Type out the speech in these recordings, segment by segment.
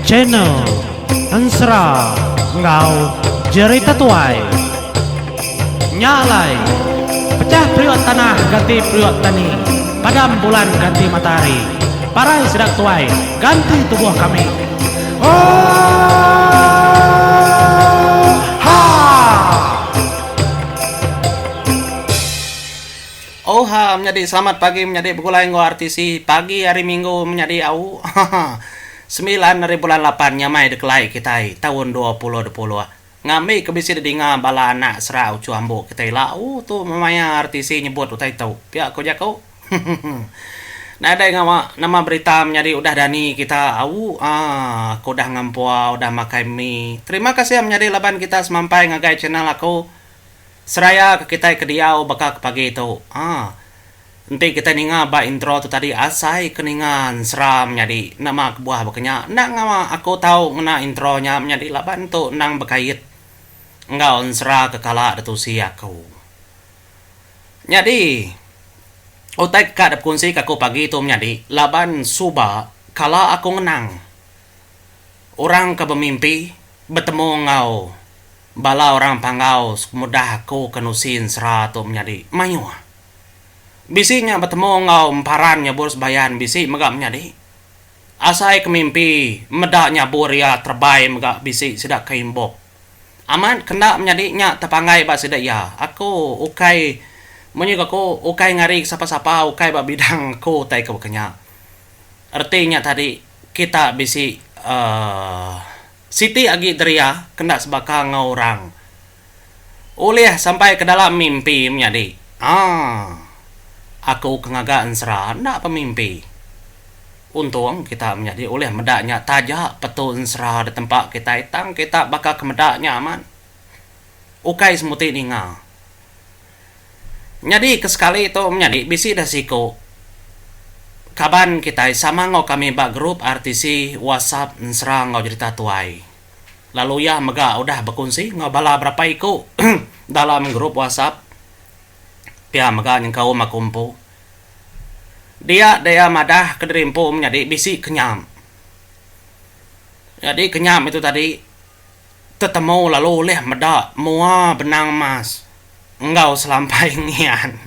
Channel Ensera enggau Jerita Tuai. Nya alai, pecah periuk tanah ganti periuk tani, padam bulan ganti matahari, parai sida tuai ganti tubuh kami. Oohaa! Oha menyadi selamat pagi menyadi begulai enggau RTC pagi hari minggu menyadi au haha semilan ari bulan lapan nyamai dikelai kitai taun 2020 ngambi ke bisi didinga bala anak serak uchu ambu kitai ila au tu maya RTC nyebut utai tu pia ku jaku huhuhu nadai ngawa nama berita menyadi udah dani kita au aaa aku udah ngampua udah makai mi terima kasih menyadi laban kita semampai ngagai channel aku. Seraya ke kitai ke diau baka ke pagi tu. Haa. Enti kitai ninga ba intro tu tadi asai ke ninga ensera menyadi nama kebuah baka nya enda ngawa aku tau ngena intro nya menyadi laban tu endang bekait enggau ensera ke kala ditusi aku. Nyadi utai ke ka dipekongsi ke aku pagi tu menyadi laban suba kala aku ngenang orang ke bemimpi betemu enggau Bala orang Panggau sepemudah aku ke nusi ensera tu menyadi mayuh. Bisi nya betemu enggau emparan nyabur sebayan bisi mega menyadi. Asai ke mimpi meda nyabur iya terebai mega bisi sida ke imbok. Amat ke enda menyadi nya tepanggai ba sida iya. Aku ukai munyi ku aku ukai ngari ke sapa-sapa ukai ba bidang aku utai ke baka nya. Reti nya tadi kita bisi uhh. Siti agi deria kenda sebaka enggau orang. Ulih sampai ke dalam mimpi menyadi. Aaa. Aku ke ngaga ensera enda pemimpi. Untung kita menyadi ulih meda nya taja petu ensera ditempa kitai tang kita baka ke meda nya amat. Ukai semuti ninga. Nyadi ke sekali tu menyadi bisi deh siku kaban kitai sama enggau kami ba group RTC WhatsApp Ensera enggau Jerita Tuai. Lalu iya mega udah bekunsi enggau bala berapa iku dalam group WhatsApp pia mega nyengkaum aku empu. Dia deh iya madah kediri empu menyadi bisi kenyam. Nyadi kenyam itu tadi tetemu lalu ulih meda mua benang emas enggau selampai ngian.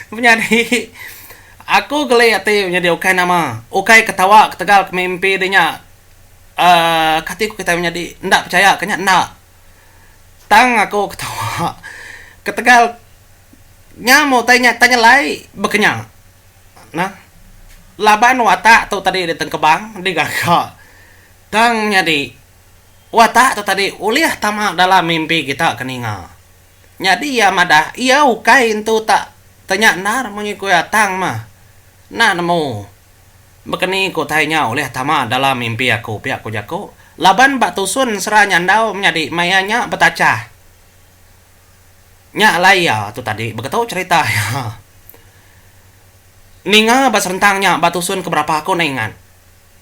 Menyadi aku geli ati menyadi ukai nama, ukai ketawa ketegal ke mimpi de nya uhh kati ku kitai menyadi enda pechaya ke nya enda. Tang aku ketawa ketegal nya meh utai nya tai nyelai bekenya. Nah laban watak tu tadi ditengkebang digaga tang nyadi Watak tu tadi ulih tama dalam mimpi kita ke ninga. Nyadi iya madah iya ukai entu tak tenya endar munyi ku iya tang mah. Enda nemu bekeni ku utai nya ulih tama dalam mimpi aku pia ku jaku laban ba tusun sera nyandau menyadi maya nya betachah. Nya alai iya tu tadi beketu cherita iya. Ninga ba serentang nya ba tusun ke berapa aku enda ingat.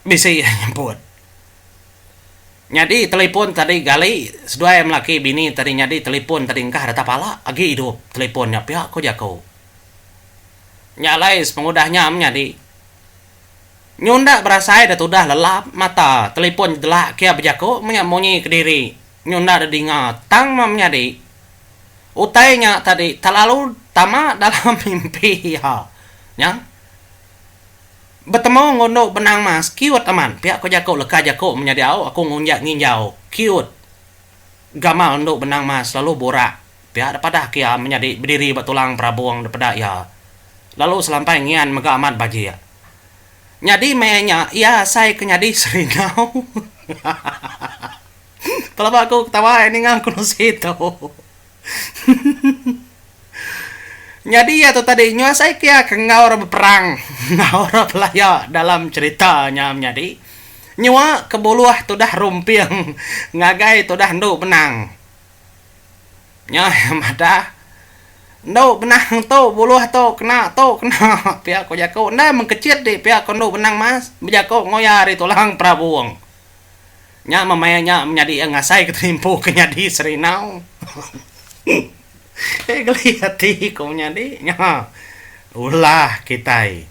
Bisi iya nyebut. Nyadi telipon tadi gali seduai melaki bini tadi nyadi telipon tadi engkah data pala agi idup telipon nya pia ko jaku. Nya alai sepengudah nya menyadi nyunda berasai da tudah lelap mata telipon jelak kia bejaku menya munyi kediri nyunda da dinga tang meh menyadi utai nya tadi terlalu tama dalam mimpi iya nya. Betemu ngundu benang mas cute amat pia ko jaku leka jaku menyadi au aku ngunja nginjau cute gamal endu benang mas lalu burak pia da padah ke iya menyadi bediri ba tulang perabung da peda iya lalu selampai ngian mega amat bajik nyadi meh nya iya asai ke nyadi serinau hahaha pelaba aku ketawa ninga aku nusi tu. Nyadi iya tu tadi nyuasai ke iya ke enggau orang beperang enggau orang belaya dalam cherita nya menyadi nyua ke buluh tudah rumping ngagai tudah endu benang. Nya iya madah endu benang tu buluh tu kena tu kena pia ku jaku enda mengkechit di pia ku endu benang mas bejaku nguya ari tulang perabung. Nya meh maya nya menyadi iya ngasai ke terimpu ke nyadi serinau. Eh geli ati ku menyadi nya. Ulah kitai.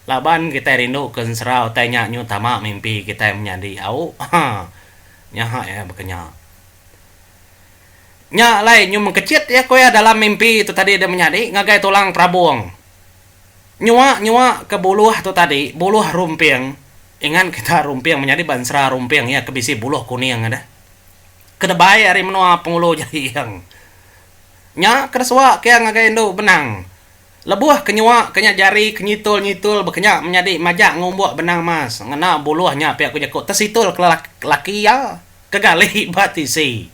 Laban kitai rindu ke ensera utai nya nyu tama mimpi kitai menyadi au. Ha. Nya iya baka nya. Nya alai nyu mengkechit iya ku iya dalam mimpi tu tadi deh menyadi ngagai tulang perabung. Nyua nyua ke buluh tu tadi buluh rumping. Ingat kita rumping menyadi ba ensera rumping iya ke bisi buluh kuning deh. Kedebai ari menua Pengulu Jaying. Nya ke desuak ke iya ngagai indu benang. Lebuh ke nyua ke nya jari ke nyitul-nyitul baka nya menyadi majak ngumbuk benang mas ngena buluh nya pia ku jaku tesitul ke laki iya ke gali ba tisi.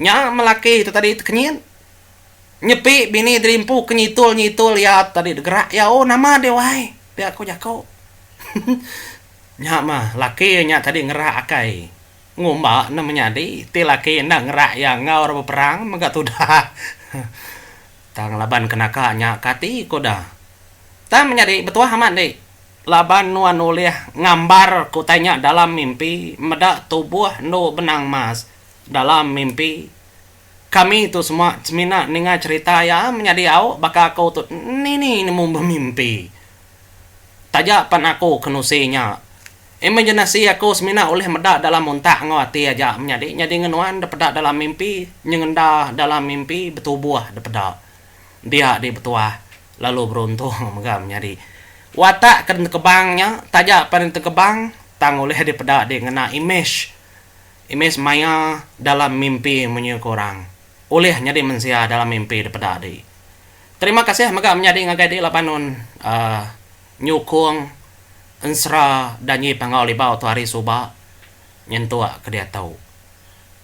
Nya melaki tu tadi tekenyit. Nyepi bini diri empu ke nyitul-nyitul iya tadi degerak iya oh nama deh wai pia ku jaku. Nya mah laki iya nya tadi ngerak akai. Ngumba ne menyadi ti laki enda ngerak iya enggau orang beperang mega tudah. Tang laban ke naka nya kati ku da. Tang menyadi betuah amat di. Laban nuan ulih ngambar ke utai nya dalam mimpi meda tubuh endu benang mas dalam mimpi. Kami tu semua semina ninga cherita iya menyadi au baka aku tu nini nemu bemimpi. Taja pan aku ke nusi nya. Imaginasi aku semina ulih meda dalam untak enggau ati aja menyadi nyadi ngenuan depeda dalam mimpi nyengenda dalam mimpi betubuh depeda dia di betuah lalu beruntung mega menyadi watak ke ditengkebang nya taja pan ditengkebang tang ulih dipeda di ngena imej imej maya dalam mimpi munyi ku orang ulih nyadi mensia dalam mimpi dipeda di. Terima kasih mega menyadi ngagai di laban un uhh nyukung ensera danji Panggau Libau tu hari suba nyentuk ke diatu.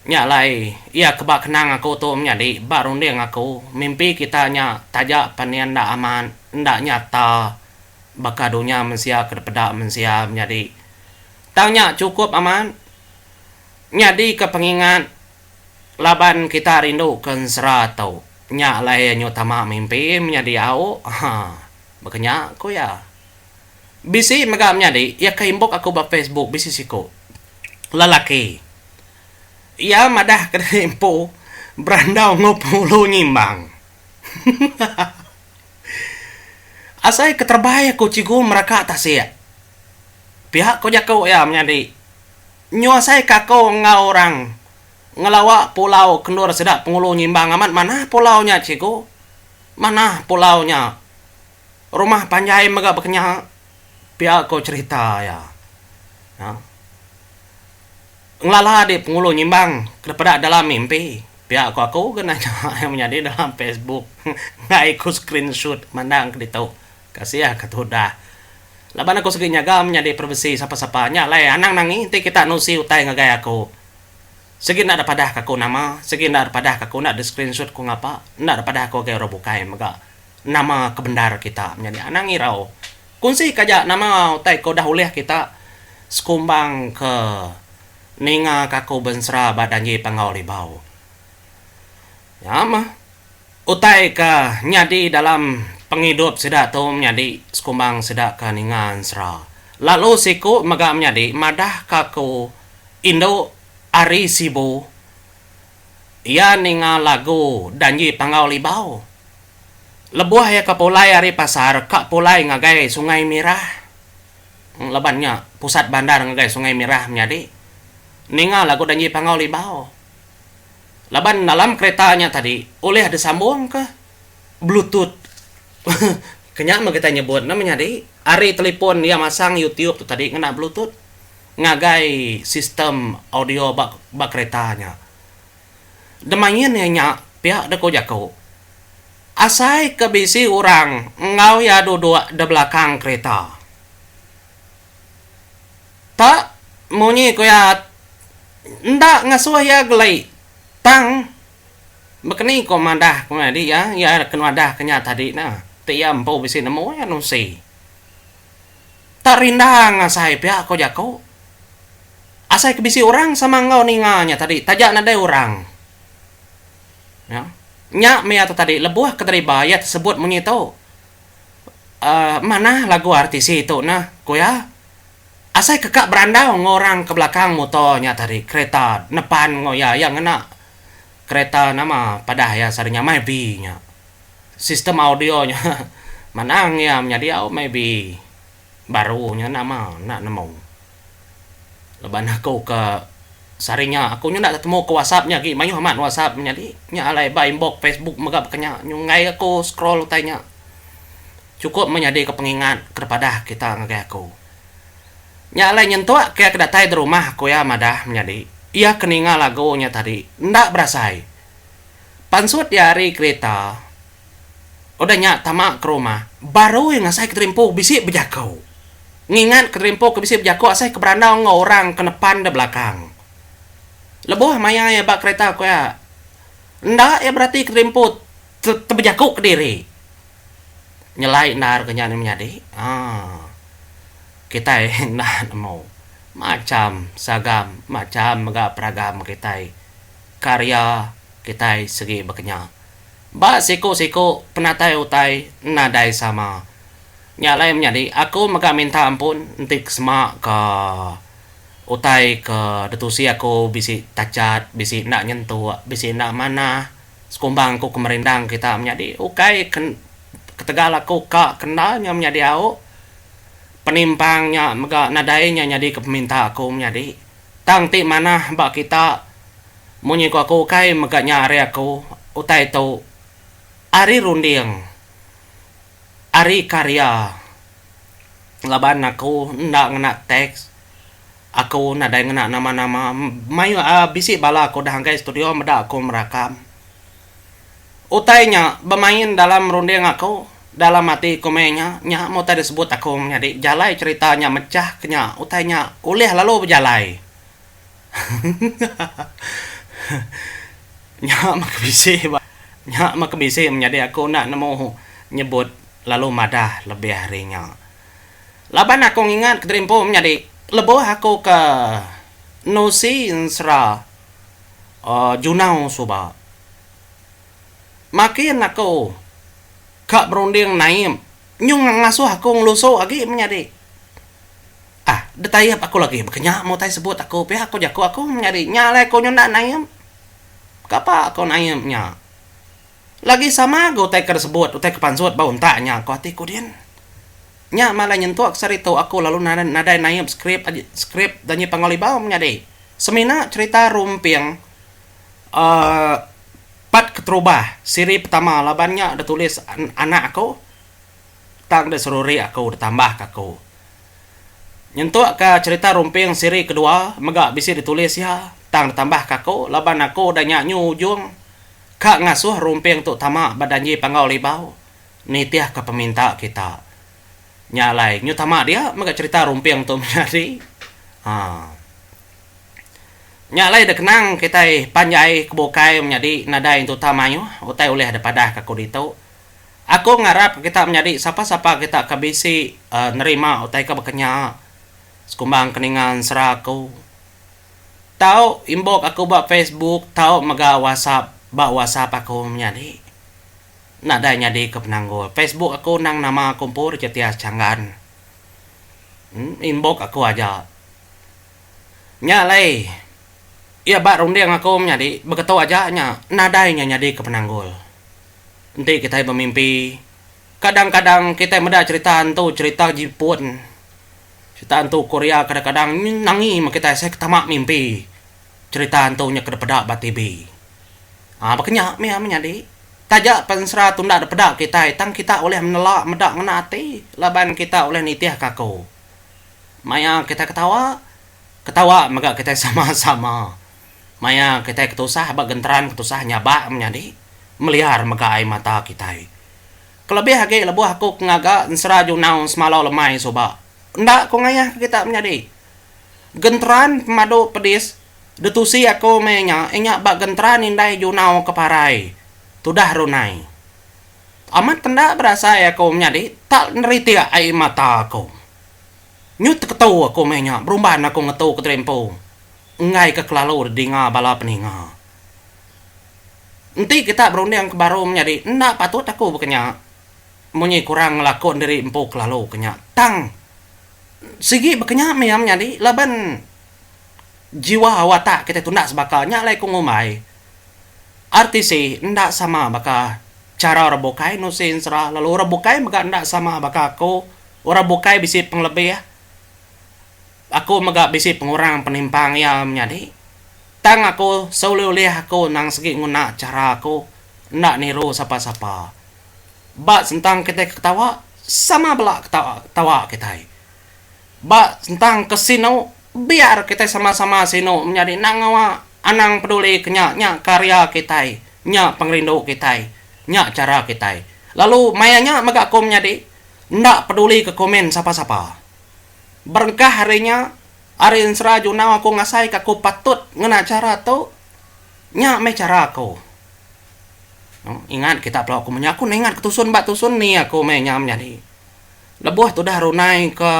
Nya alai iya ke ba kenang aku tu menyadi ba runding aku mimpi kita nya taja pan iya enda amat enda nyata baka dunya mensia ke dipeda mensia menyadi tang nya chukup amat nyadika pengingat laban kita rindu ke ensera tu. Nya alai iya nyu tama mimpi menyadi au. Ha. Baka nya, ku iya. Bisi mega menyadi iya ke inbox aku ba Facebook bisi siku lelaki. Iya madah ke diri empu berandau enggau Pengulu Nyimbang. Asai ke terebai aku cikgu meraka tasik. Pia ku jaku iya menyadi. Nyu asai ke aku enggau orang ngelawa pulau ke endur sida Pengulu Nyimbang amat manah pulau nya cikgu. Manah pulau nya. Rumah panjai mega bekenya pia ko cherita iya. Ha. Ngelala di Pengulu Nyimbang ke peda dalam mimpi pia ko aku ke nanya iya menyadi dalam Facebook enggai ku screenshot mandang ke ditu. Kasih ke tudah. Laban aku sigi nyaga menyadi privacy sapa-sapa nya alai anang nangi enti kita nusi utai ngagai aku. Sigi enda dapadah ka aku nama, sigi enda dapadah ka aku enda di screenshot ku ngapa, enda dapadah aku agai orang bukai mega nama ke bendar kita menyadi anang irau. Kunsi ka aja nama utai ke udah ulih kita sekumbang ke ninga ka aku bensera ba Danji Panggau Libau. Nya mah utai ke nyadi dalam pengidup sida tu menyadi sekumbang sida ke ninga ensera. Lalu siku mega menyadi madah ka aku Indu ari Sibu iya ninga lagu Danji Panggau Libau. Lebuh iya ke pulai ari pasar ka pulai ngagai Sungai Mirah laban nya pusat bandar ngagai Sungai Mirah menyadi ninga lagu Danji Panggau Libau. Laban dalam kereta nya tadi ulih disambung ke bluetooth. Ke nya meh kitai nyebut ne menyadi ari telefon iya masang youtube tu tadi ngena bluetooth. Ngagai sistem audio ba ba kereta nya. Demain iya nya pia deh ko jaku. Asai ke bisi orang enggau iya duduk de belakang kereta. Tak munyi ku iya enda ngasuh iya geli tang bekeni ko madah ku nyadi iya iya ke madah ke nya tadi ne ti iya empu bisi nemu iya nusi. Tak rindang asai pia ko jaku. Asai ke bisi orang sama enggau ninga nya tadi taja nadai orang. Nya. Nya meh iya tu tadi lebuh ke deriba iya tesebut munyi tu. uhh manah lagu RTC tu neh ku iya. Asai ke ka berandau enggau orang ke belakang muto nya tadi kereta nepan enggau iya iya ngena kereta nama padah iya sehari nya Myvi nya. Sistem audio nya. Manang iya menyadi au maybe baru nya nama enda nemu. Laban aku ke sehari nya aku nyau enda tetemu ke whatsapp nya agi mayuh amat whatsapp menyadi nya alai ba inbox facebook mega baka nya nyunggai aku scroll utai nya. Chukup meh nyadi ke pengingat ke dipadah kita ngagai aku. Nya alai nyentuk ke ke datai di rumah ku iya madah menyadi iya ke ninga lagu nya tadi enda berasai. Pansut iya ari kerita udah nya tama ke rumah baru iya ngasai ke diri empu bisi bejaku. Ngingat ke diri empu ke bisi bejaku asai ke berandau enggau orang ke nepan da belakang. Lebuh maya iya ba kerita ku iya enda iya berati ke diri empu tebejaku kediri. Nyelai endar ke nya ne menyadi aaa kitai enda nemu macham sagam macham mega peragam kitai karya kitai segi baka nya. Ba siku siku penatai utai nadai sama. Nya alai menyadi aku mega minta ampun enti sema ka utai ke ditusi aku bisi tachat bisi enda nyentuk bisi enda manah. Sekumbang aku ke merindang kita menyadi ukai ketegal aku ka kenda nya menyadi au. Penimpang nya mega nadai nya nyadi ke peminta aku menyadi. Tang ti manah ba kita munyi ku aku ukai mega nya ari aku utai tu ari runding ari karya laban aku enda ngena teks. Aku nadai ngena nama-nama. Mayuh bisi bala aku udah angkai studio meda aku merakam. Utai nya bemain dalam runding aku, dalam ati ku meh nya, nya meh utai disebut aku menyadi jalai cherita nya mechah ke nya utai nya ulih lalu bejalai. Nya meh ke bisi ba nya meh ke bisi menyadi aku enda nemu nyebut lalu madah lebih ari nya. Laban aku ngingat kediri empu menyadi lebuh aku ke nusi ensera Junau suba. Makin aku ka berunding naip nyu ngasuh aku ngelusu agi menyadi. Ah ditaip aku lagi baka nya meh utai sebut aku pia ku jaku aku menyadi nya alai aku nyunda naip. Kapa aku naip nya. Lagi sama ga utai ke disebut utai ke pansut ba untak nya ku ati ku din. Nya malai nyentuk ke sehari tu aku lalu nadai naip skrip skrip Danyi Panggau Libau menyadi. Semina cherita Rumping uhh part keterubah siri pertama laban nya ditulis anak aku tang diseruri aku ditambah ka aku. Nyentuk ka cherita Rumping siri kedua mega bisi ditulis iya tang ditambah ka aku laban aku udah nya nyu ujung Ka ngasuh rumping tu tama ba danji Panggau Libau nitihka peminta kita. Nya alai nyu tama dia mega cherita rumping tu menyadi. Haa. Nya alai da kenang kitai panjai ke bukai menyadi nadai entuta mayuh utai ulih dipadah ka aku ditu. Aku ngarap kita menyadi sapa-sapa kita ke bisi nerima utai ke baka nya sekumbang ke ninga ensera aku. Tau inbox aku ba Facebook tau mega whatsapp ba whatsapp aku menyadi. Nadai nyadi ke penanggul. Facebook aku endang nama aku empu Richard Tias Changgan. Inbox aku aja. Nya alai iya ba runding aku menyadi beketu aja nya nadai nya nyadi ke penanggul. Enti kitai bemimpi kadang-kadang kitai meda cherita antu cherita jipun. Cerita antu Korea kadang-kadang nangi meh kitai asai ke tama mimpi cerita antu nya ke dipeda ba TV. Haa baka nya mih menyadi. Taja pen sera tu enda dipeda kitai tang kita ulih menela meda ngena ati laban kita ulih nitihka aku. Maya kitai ketawa, ketawa mega kitai sama-sama. Maya kitai ketusah ba genteran ketusah nyabak menyadi meliar mega ai mata kitai. Kelebih agi lebuh aku ke ngaga ensera junau semalau lemai suba. Enda ku ngayah ke kita menyadi. Genteran pemadu pedis ditusi aku meh nya inya ba genteran indai junau ke parai tudah runai. Amat enda berasai aku menyadi tak neritik ai mata aku. Nyu teketu aku meh nya berumban aku ngetu kediri empu enggai ke kelalu didinga bala peninga. Enti kita berunding ke baru menyadi enda patut aku baka nya. Munyi kurang ngelakun diri empu kelalu ke nya. Tang sigi baka nya mih iya menyadi laban jiwa watak kitai tunda sebaka nya alai ku ngumbai RTC enda sama baka. chara orang bukai nusi ensera lalu orang bukai mega enda sama baka aku. Orang bukai bisi pengelebih, aku mega bisi pengurang penimpang iya menyadi. Tang aku seulih-ulih aku endang sigi nguna chara aku enda niru sapa-sapa. Ba sentang kitai ke ketawa, sama bela ketawa ketawa kitai. Ba sentang ke sinu, biar kitai sama-sama sinu menyadi enda ngawa anang peduli ke nya, nya karya kitai, nya pengerindu kitai, nya chara kitai. Lalu maya nya mega aku menyadi enda peduli ke komen sapa-sapa. Berengkah ari nya, ari ensera junau aku ngasaika aku patut ngena chara tu, nya meh chara aku. Ingat kita pelawa aku menya, aku enda ingat ke tusun ba tusun ni aku meh nya menyadi. Lebuh tudah runai ke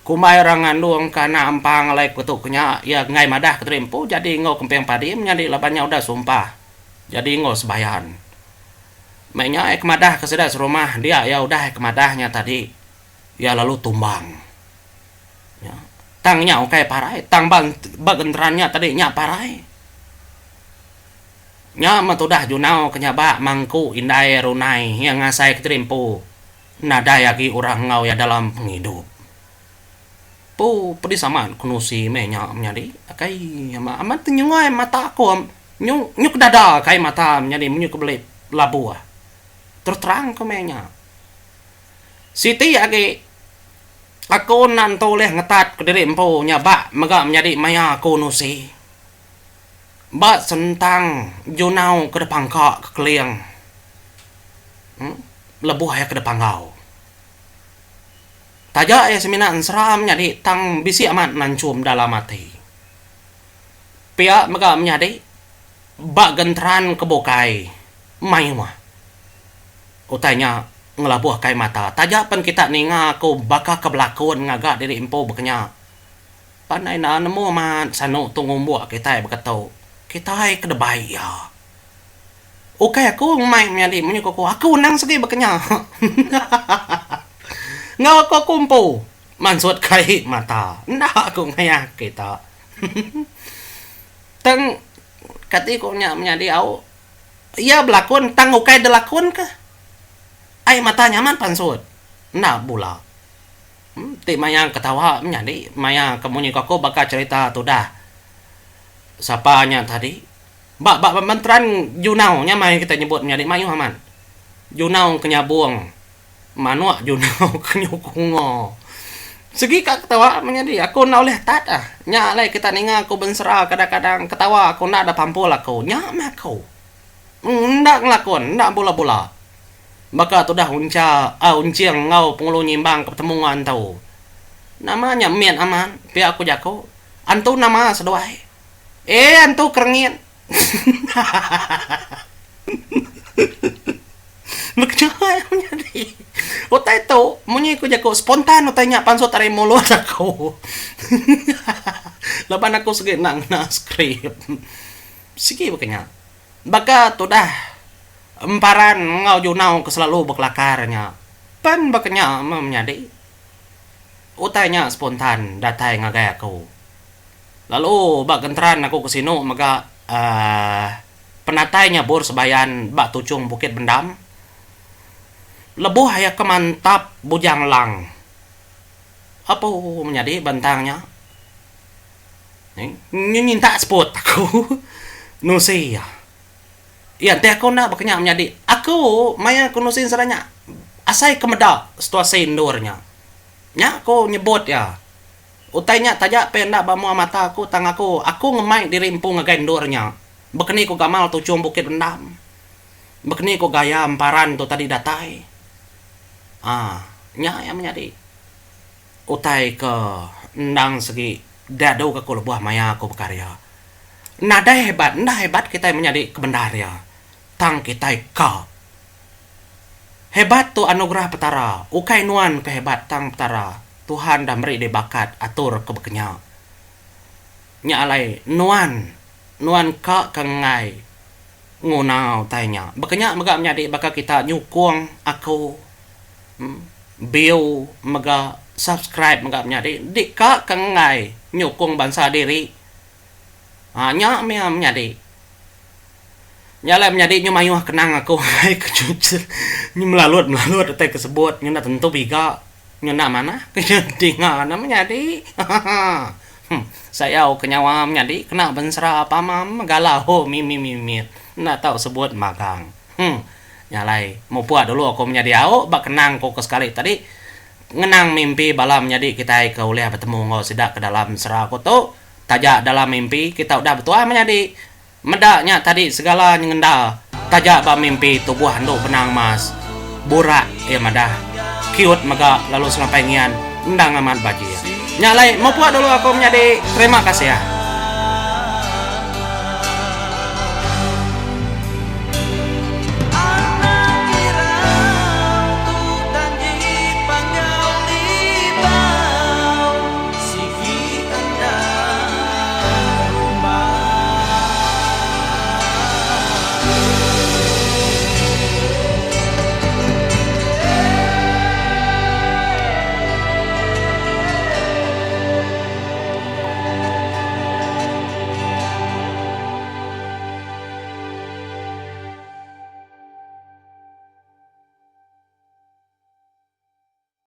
kumbai orang ngandung ke anak ampang alai ke tu ke nya, iya enggai madah ke diri empu jadi enggau kemping padi menyadi laban nya udah sumpah jadi enggau sebayan. Meh nya iya ke madah ke sida serumah dia iya udah iya ke madah nya tadi iya lalu tumbang. Nya tang nya ukai parai tang ba ba genteran nya tadi nya parai. Nya meh tudah junau ke nyabak mangku indai runai iya ngasai ke diri empu nadai agi orang enggau iya dalam pengidup. Pu pedis amat ku nusi meh nya menyadi akai amat amat nyungai mata aku nyu nyu ke dada kai mata menyadi nyu ke beli labuh terus terang ku meh nya. Siti agi aku enda entu ulih ngetat ke diri empu nyabak mega menyadi maya aku nusi. Ba sentang junau ke depangka ke keling lebuh iya ke depanggau. Taja iya semina ensera menyadi tang bisi amat nanchum dalam ati. Pia mega menyadi ba genteran ke bukai mayuh utai nya ngelabuh kai mata taja pen kita ninga aku baka ke belakun ngaga diri empu bekenya. Pandai enda nemu amat sanu tu ngumbuk kitai baka tu. Kitai ke debai iya. Ukai aku ngemai menyadi munyi ku aku, aku endang segi baka nya. Enggau aku aku empu mansut ke ai mata. Enda aku ngayah kita. Tang kati ku nya menyadi au iya belakun tang ukai delakun ke. Ai mata nya amat pansut. Enda bula. Ti maya ketawa menyadi maya ke munyi ku aku baka cherita tudah sapa nya tadi ba ba menteran junau nya maya kita nyebut menyadi mayuh amat junau ke nyabung manuk junau ke nyukung ngo sigi ka ketawa menyadi aku enda ulih tat ah nya alai kita ninga aku bensera kadang kadang ketawa aku enda da pampul aku nya meh aku. Enda ngelakun, enda bula-bula. Baka tudah Uncha, ah Unching enggau Pengulu Nyimbang ke betemu enggau antu. Nama nya mit amat, pia ku jaku. Antu nama seduai? Eh antu kerengit. Baka nya menyadi. Utai tu munyi ku jaku spontan utai nya pansut ari mulut aku. Laban aku sigi enda ngena skrip. Sigi baka nya. Baka tudah emparan enggau junau ke selalu bekelakar nya pen baka nya meh menyadi. Utai nya spontan datai ngagai aku. Lalu ba genteran aku ke sinu mega uhh penatai nya bur sebayan ba tuchung Bukit Bendam. Lebuh iya ke mantap Bujang Lang. Apu menyadi bentang nya. Nyu nyintak seput aku nusi iya. Iya enti aku enda baka nya menyadi aku maya aku nusi sida nya asai ke meda situasi endur nya. Nya aku nyebut iya. Utai nya taja pia enda ba mua mata aku tang aku aku ngemai diri empu ngagai endur nya. Baka ni ku gamal tuchung Bukit Rendam. Baka ni ku gaya emparan tu tadi datai. Aa nya iya menyadi. Utai ke endang segi diadu ke aku lebuh maya aku bekarya. Nadai hebat, enda hebat kitai menyadi ke bendar iya. Tang kitai ka. Hebat tu anugerah Petara, ukai nuan ke hebat tang Petara, Tuhan dah meri dih bakat atur ke bekenya. Nya alai nuan, nuan ka ke enggai nguna utai nya. Bekenya mega menyadi baka kita nyukung aku. View mega subscribe mega menyadi di ka ke enggai nyukung bansa diri ha nya mih menyadi. Nya alai menyadi nyu mayuh kenang aku ai ke nyu melalut melalut utai ke sebut nyu enda tentu biga nyu enda manah ke nyu dinga ne menyadi hahaha sayau ke nyawa menyadi kena bensera pamam galau mimit mimit enda tau sebut magang huh nya alai mupuk dulu aku menyadi au ba kenang ku ke sekali tadi ngenang mimpi bala menyadi kitai ke ulih betemu enggau sida ke dalam sera ku tu taja dalam mimpi kita udah betuah menyadi. Meda nya tadi segala nyengenda taja ba mimpi tubuh endu benang mas. Burak iya madah. Cute mega lalu selampai ngian endang amat bajik. Nya alai mupuk dulu aku menyadi terima kasih.